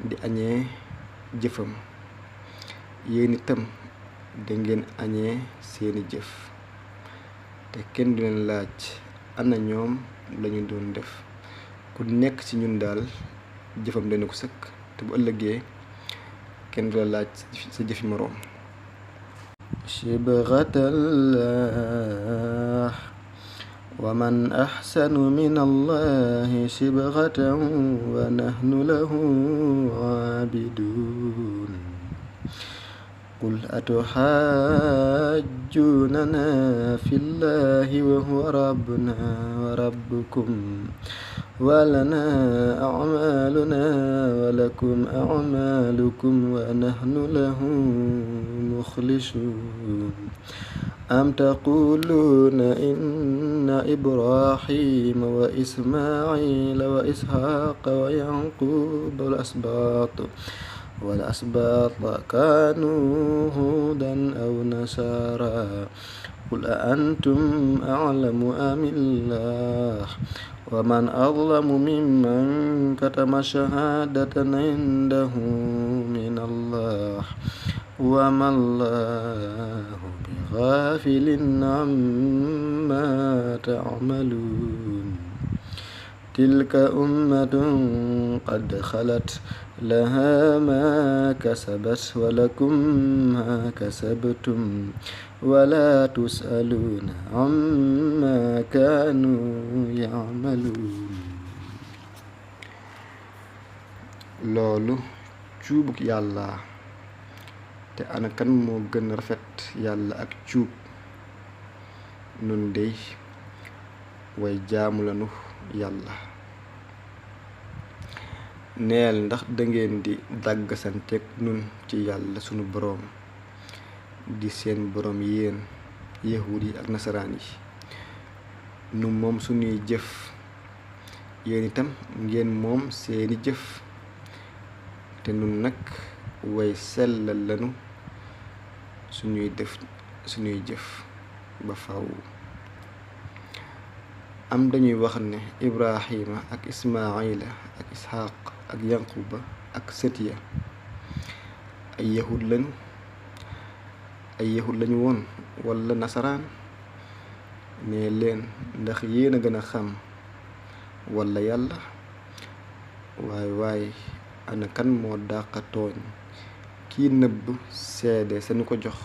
di añee jëfam, yéen itam dangeen añee seeni jëf te kenn du leen laaj ana ñoom lañu doon def. ku nekk ci ñun daal jëfam dana ko sëkk te bu ëllëgee kenn du la laaj sa jëfi moroom. shibghatallah wa man ahsanu min allahi shibghatan wa nahnu lahu aabidun qul atuhajjunana fillahi wa huwa rabbuna wa rabbukum wa lana a'maluna wa lakum a'malukum wa nahnu lahu mukhlisun am taquluna inna ibrahima wa ismaila wa ishaqa wa yaquba wal asbata kanu hudan aw nasara qul a antum a'lamu amillah wa man azlamu mimman katama shahadatan indahu min Allah wa ma Allahu bighafilin amma ta'malun tilka ummatun qad khalat laha ma kasabat wa lakum ma kasabtum wa la tus'aluna amma kanu ya'malun. loolu cuubuk yàlla te ana kan moo gën a rafet yàlla ak cuub. nun dey way jaamu lanu yàlla. neel ndax dangeen di dàggasanteeg nun ci yàlla sunu boroom di seen boroom yéen yahuud yi ak nasaraan yi. nu moom sunuy jëf, yéen itam ngeen moom seeni jëf te nun nag way sellal lanu sunuy jëf ba faw. am dañuy wax ne Ibrahima ak Ismaila ak Ishaq ak Yanquba ak sët ya ay yahud lañu woon walla nasaraan. ne leen ndax yéen a gën a xam walla yàlla? waay ana kan moo dàqa tooñ kii nëbb seede sanu ko jox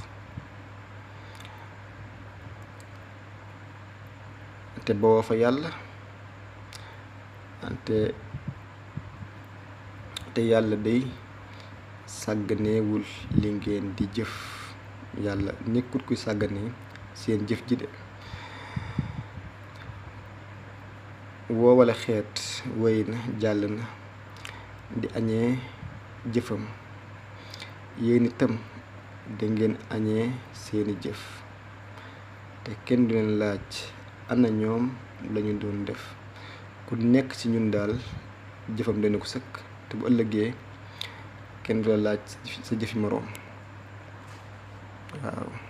te boo fa yàlla te yàlla day sàgganeewul li ngeen di jëf. yàlla nekkut kuy sàgganee seen jëf ji de. woowale xeet wéy na jàll na di añee jëfam, yéen itam dangeen añee seeni jëf te kenn du leen laaj ana ñoom lañu doon def. ku nekk ci ñun daal jëfam dana ko sëkk te bu ëllëgee kenn du la laaj sa jëfi moroom. waaw.